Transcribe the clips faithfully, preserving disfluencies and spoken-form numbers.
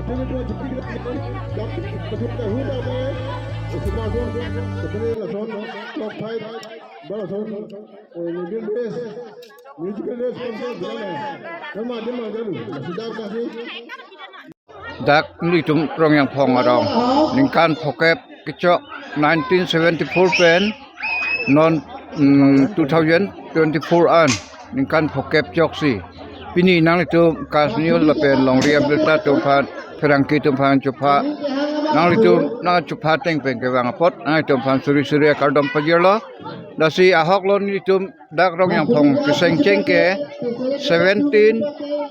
Dak nelitum Rongjangphong arong ningkan phokep kechok nineteen seventy-four pen non, mm, two thousand twenty-four an ningkan phokep choksi. Pini nanglitum KAS News lapen longri abirta atum aphan, pherangke atum aphan chopha, nanglitum nangchopha ateng pen kevang apot nanglitum aphan suri suri akardom pajirlo. Lasi ahok lo nelitum dak Rongjangphong kesengcheng ke seventeen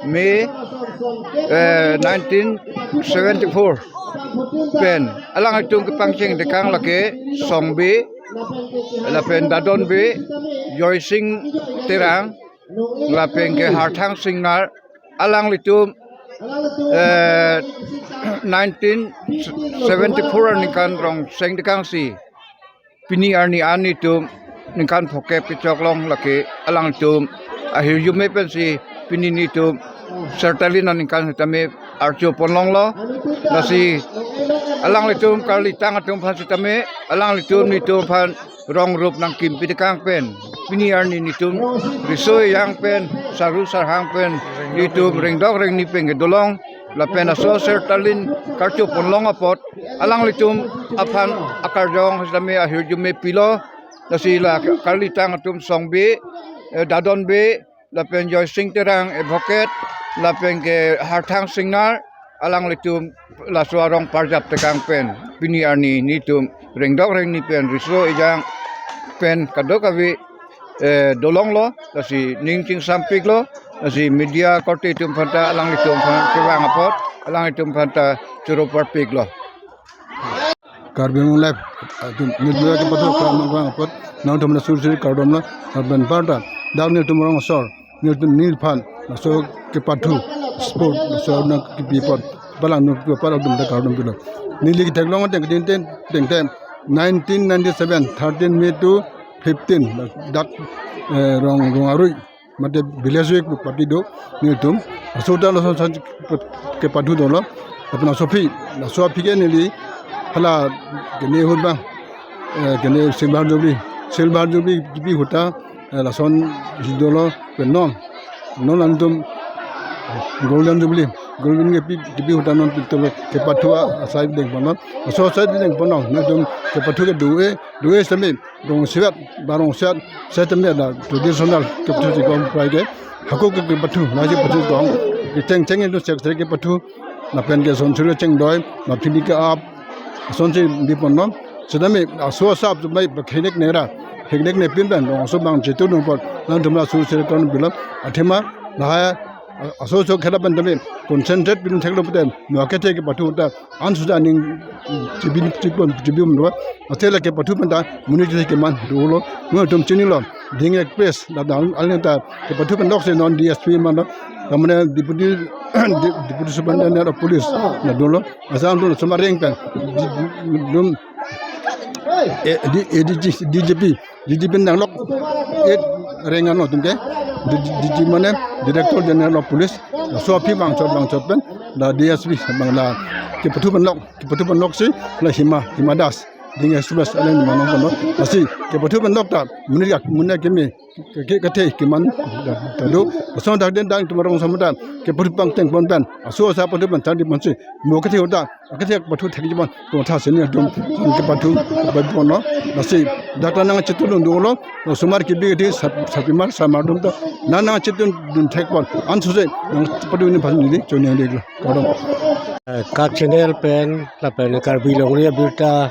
May, eh, nineteen seventy-four pen alanglitum kepangcheng tekang lake Songbe, lapen Dadonbe, Joysing Terang, lapen ke Harthang Singnar, alanglitum, eh, nineteen seventy-four aningkan rong seng tekangsi pini arni an nelitum ningkan phokep kechok long lake alangtum ahirjume pensi pini nelitum Sertalin aningkan sitame archo ponlonglo. Lasi alanglitum karlitang atum aphan sitame alanglitum nelitum aphan rong rup nangkimpi tekang pen pini arni nelitum riso ejang pen saru sarhang pen nelitum rengdok rengni pen kedolong lapen laso Sertalin karcho ponlong apot alanglitum aphan akarjong sitame ahirjume pilo. Lasi la karlitang atum Songbe, eh, Dadonbe, lapen Joysing Terang advocate, lapen ke Harthang Singnar, alanglitum laso arong parjap tekang pen pini arni nelitum rengdok rengni pen riso ejang pen kadokave, eh, dolonglo, lasi ning chingsampiklo, lasi media korte atum aphanta alanglitum aphan kevang apot alanglitum aphanta choro parpiklo. Karbi Anglong Live atum nirmaya kepathu kevang apot nangtum la suri suri kardomlo. Lapen parta dak nelitum rong asor nelitum neliphan laso kepathu sport laso nangkipi apot palang nelitum palang atum ta kardom pilo. Neli ketheklong ateng teng teng teng teng nineteen ninety-seven, thirteen May to fifteen, dak, eh, rong rong arui mate village week party do nelitum. Laso ta laso sa kepathu dolo. Lapen laso aphi, laso aphi ke neli hala kene ahut abang, eh, kene silver jubilee, silver jubilee kipi ahut ta, eh, lason si dolo pen non non nangtum golden jubilee, golden kipi, kipi ahut ta non nelitum kepathu asai dengponnon. Laso asai dengponnon nangtum kepathu ke do-e, do-e sitame rong sivat, barong sivat, sitame la traditional kepathu si kong prai ke. Hako ke kepathu, nasi pathu kong. Kecheng cheng itu sek sek kepathu. Lapen ke son suri chengdoi, ma phini ke ap, son si biponnon. Sitame laso asap tu mai pakhenek nera, heknek nepin pen, rong aso abang chetu nungpot, nangtum la suri suri kardom pilo. Athema, lahai, a-, aso aso khela pen tame concentrate pin theklo pute, mo akethe kepathu ta, ansose aning, mm, chibin, chibon, chibin lo. Ate la kepathu pen ta monit si keman dolo. Nangtum chinilo, Ding Express, la dang alin ta kepathu pen lok si non D S P manlo. Tamane deputy, de-, deputy superintendent of police la dolo. Asam dolo, osomar reng pen. Di, di, dum, eh, di, eh, D G, D G P. D G P nanglok, eh, reng ano atum ke, D-, D-, D G mane, Director General of Police, laso aphi bangchot bangchot pen, la D S P abang la kepathu pen lok, kepathu pen lok si, la Hima, Hima Das, Ding Express, aleng manong kono, lasi kepathu pen lok ta, monit ka, monit keme, ke, ke, kethe keman ta, ta do, laso dak den dang tum rong samata, kepathu pangcheng pon pen, aso asa pathu pen, chandi pon si, mo kethe ahut ta, akethe pathu thekji pon, to tha sini atum, kepathu, kepathu ponlo, lasi, dak ta nangchetu dun dolo, osomar kibi di sat-, satpimar samar atum ta, nang nangchetu dun thek pon, ansose, nangpathu ni phan ni, choningri lo, kardom. Eh, KAS Channel pen, lapen Karbi Longri Abirta,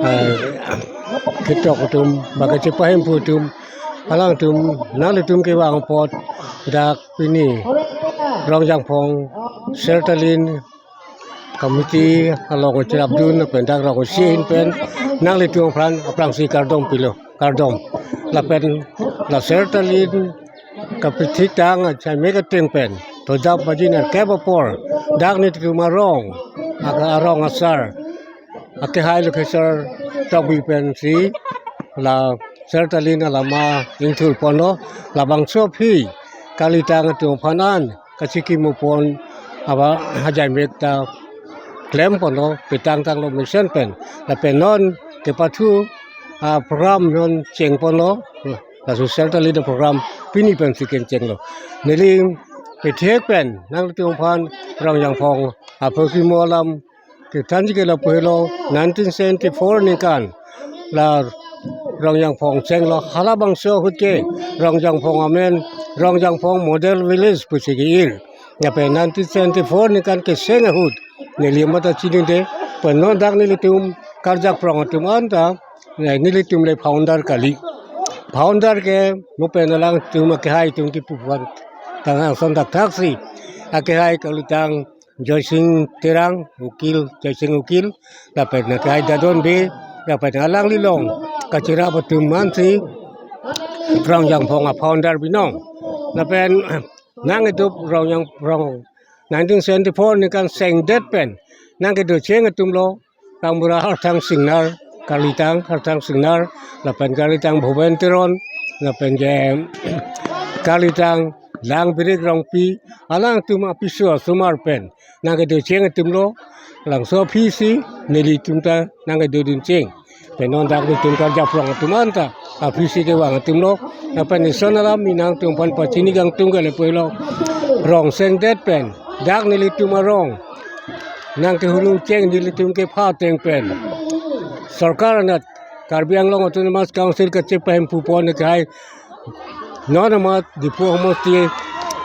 eh, ketok atum, baka chepahemphu atum, alangtum, nanglitum kevang apot, dak pini, Rongjangphong, Sertalin, committee along cherapdun pen dak rong si ahin pen nanglitum aphan aphrangsi kardom pilo, kardom. Lapen la Sertalin kapithitang ajaimek ateng pen to dak baji nerkep apor dak nelitum arong, aka arong asar, akehai Lokeswar Tokbi pensi la Sertalin alama ingthur ponlo, labangso aphi karlitang atum aphan an kachekimo pon aba ajaimek ta klem ponlo, petang tanglo mission pen. Lapen non kepathu, ah, program non cheng ponlo. La social tali the program pini pensi kengchenglo. Neli pethek pen nanglitum aphan Rongjangphong aphu kimo alam kethanji ke lapu helo, nineteen seventy-four ningkan la Rongjangphong chenglo, halabangso ahut ke Rongjangphong amen, Rongjangphong Model Village pusi ke-ir. Lapen nineteen seventy-four ningkan kecheng ahut neli mata chinine, pen non dak nelitum karjak prong atum anta, eh, nelitum le founder kali. Founder ke mo pen alangtum akehai atum kipu aphan tang ason dak thaksi. Akehai kalitang Joysing Terang, ukil, Joysing ukil, lapen akehai Dadon Bey, lapen alangli along kachirap atum mansi Rongjangphong a-founder binong. Lapen nangkedo Rongjangphong nineteen seventy-four ningkan chengdet pen nangkedo cheng atumlo, Kangbura Harthang Singnar, kalitang Harthang Singnar, lapen kalitang Bhuben Teron, lapen ke kalitang Langbirik Rongpi, alangtum apiso asomar pen nangkedo cheng atumlo, labangso aphisi nelitum ta nangkedodun cheng. Pen non dak nelitum karjak prong atum anta aphisi kevang atumlo. Lapen ison alam nelitum aphan pachini kangtung ke lapu helo, rong chengdet pen dak nelitum arong nangkehurlu cheng, nelitum kepha ateng pen sorkar anat, Karbi Anglong Autonomous Council kachepahemphu pon akehai non amat Diphu homosti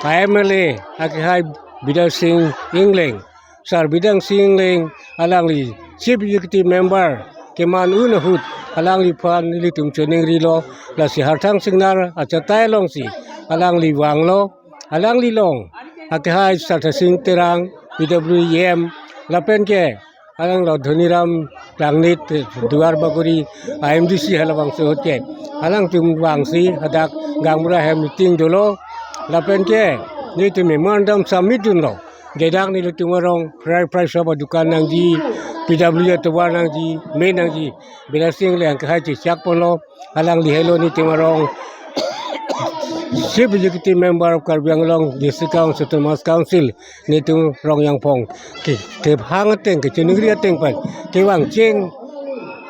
a-M L A akehai Bidya Sing Engleng, Sir Bidya Sing Engleng, alangli Chief Executive Member keman un ahut, alangliphan nelitum choningrilo. Lasi Harthang Singnar achatai alongsi alangli vanglo. Alangli along akehai Sir Thasing Terang, P W E M, lapen ke alanglo Dhoniram Langnit, Duar Bagori a-M D C halabangso ahut ke, alangtum vangsi hadak gaonbura ahem meeting dolo. Lapen ke nelitum memorandum submit dunlo. Dedak nelitum arong fry fry shop adukan nangji, P W atovar nangji, me nangji, Bidya Sing Engleng akehai chechak ponlo. Alangli helo nelitum arong Chief Executive Member of Karbi Anglong District Council, Autonomous Council, nelitum Rongjangphong ke, kehang ateng, kechiningri ateng pen kevang cheng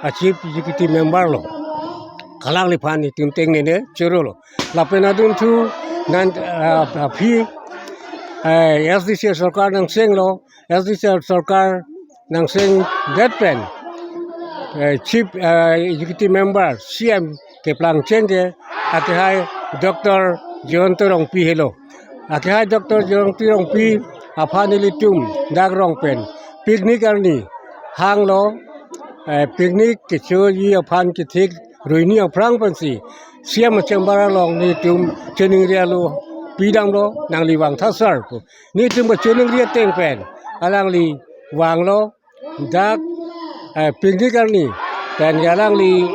a-Chief Executive Member lo. Alangliphan nelitum tengnene chorolo. Lapen adunthu nan, ah, aphi, eh, S D C sorkar nangchenglo, S D C sorkar nangchengdet pen, eh, Chief, eh, Executive Member, C M keplang cheng ke akehai Doctor Jayanta Rongpi helo. Akehai Doctor Jayanta Rongpi aphan nelitum dak rong pen picnic arni hanglo, eh, picnic kechoji aphan kethek roini aphrang pensi C M chamber along nelitum chiningri alo pidamlo, nangli vangtha sir pu. Nelitum kachiningri ateng pen alangli vanglo, dak, eh, picnic arni pen alangli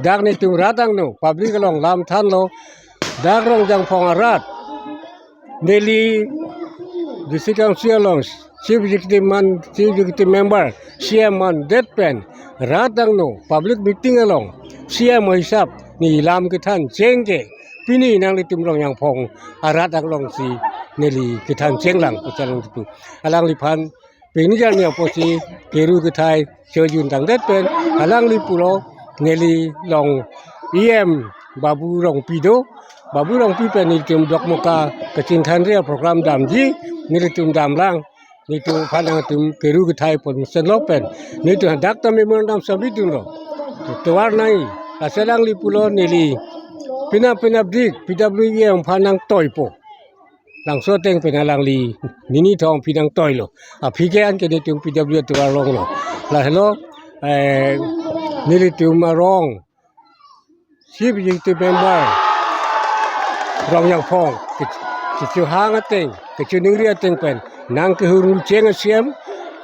dak nelitum rat angno public along lam thanlo, dak Rongjangphong arat neli District Council along Chief Executive man, Chief Executive Member, C M mandet pen rat angno public meeting along C M ahisap neli lam kethan cheng ke pini nanglitum Rongjangphong arat anglongsi neli kethan chenglang pu chalong tu. Alangliphan picnic arni apotsi keru kethai chojun tangdet pen alangli pulo, neli along E M Babu Rongpi do, Babu Rongpi pen nelitum Dokmoka kachingthanri aprogram damji, nelitum damlang, nelitum aphan nangtum keru kethai pon senlo pen nelitum hadak ta memorandum submit dunlo. Tovar nai, lasi alangli pulo neli penap penapdik P W E M aphan nangtoipo. Langso ateng pen alangli nini thong aphi nangtoilo. Aphi ke anke nelitum P W atovar longlo. Lahelo, eh, nelitum arong Chief Executive Member Rongjangphong ke, kechehang ateng, kechiningri ateng pen nangkehurlu cheng a-C M,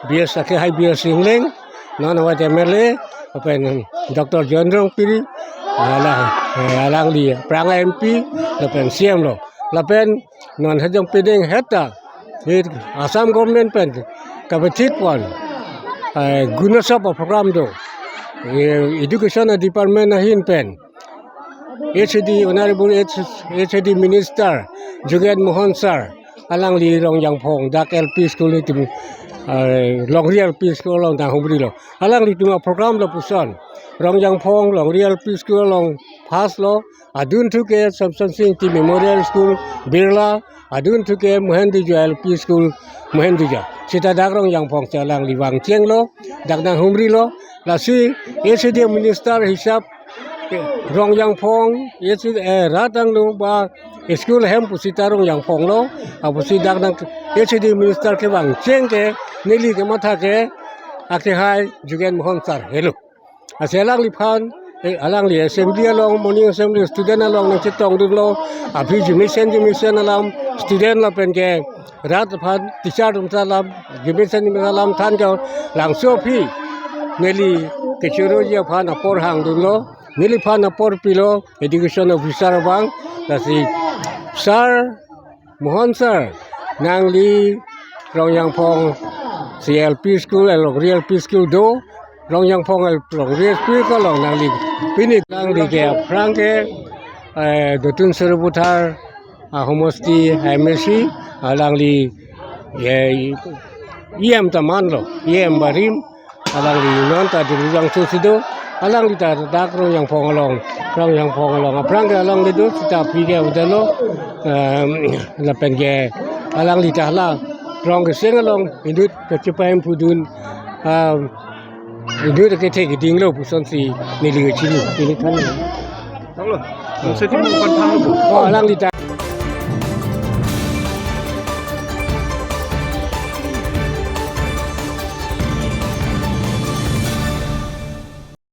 B S akehai B S Engleng, non awat M L A, lapen Doctor Jayanta Rongpi, ala, eh, alangli aphrang M P, lapen C M lo. Lapen non hajong pedeng heta, eh, Assam government pen kapethik pon, eh, Gunosop aprogram do. Eh, education department ahin pen H A D, Honorable H-, H A D Minister Jogen Mohan sir, alangli Rongjangphong dak L P school nelitum eh, Longri L P School along nanghumrilo. Alanglitum aprogram lapuson. Rongjangphong Longri L P School along first lo. Adunthu ke Samson Sing Ingti Memorial School, Birla. Adunthu ke Mohenduja L P School, Mohenduja. Sita dak Rongjangphong si alangli vangchenglo, dak nanghumrilo. Lasi A C D minister hisap, eh, Rongjangphong, A C D, eh, rat angno ba school hem pusita Rongjangphong lo, apusi dak nang A C D minister kevangcheng ke, neli kematha ke, akehai Jugen Mohon sir helo. Lasi alangliphan, eh, alangli assembly along, morning assembly student along nangchetongdunlo, aphi jumisen jumisen alam, student lapen ke rat aphan, teacher atum ta alam, jumisen jumisen alam than ke, labangso aphi neli kechiroji aphan apor hangdunlo, neliphan apor pilo, education officer abang, lasi sir, Mohon sir, nangli Rongjangphong si L P school, eh, Longri L P school do, Rongjangphong L-, Longri L P school along nangli pini nangli ke aphrang ke, eh, Dotun Sarupathar, ah, homosti M A C, alangli, eh, E M ta manlo, E M barim, alangli non ta Diri Rongso si do, alangli ta dak Rongjangphong along, Rongjangphong along aphrang ke alangli do, sita aphi ke udalo, em, lapen ke alangli ta hala rong keseng along inut kachepahemphu dun, em, inut kethe kedinglo pusonsi neli kachini, neli than. Tanglo. Nung seti mo kan tanglo. Oh, alangli ta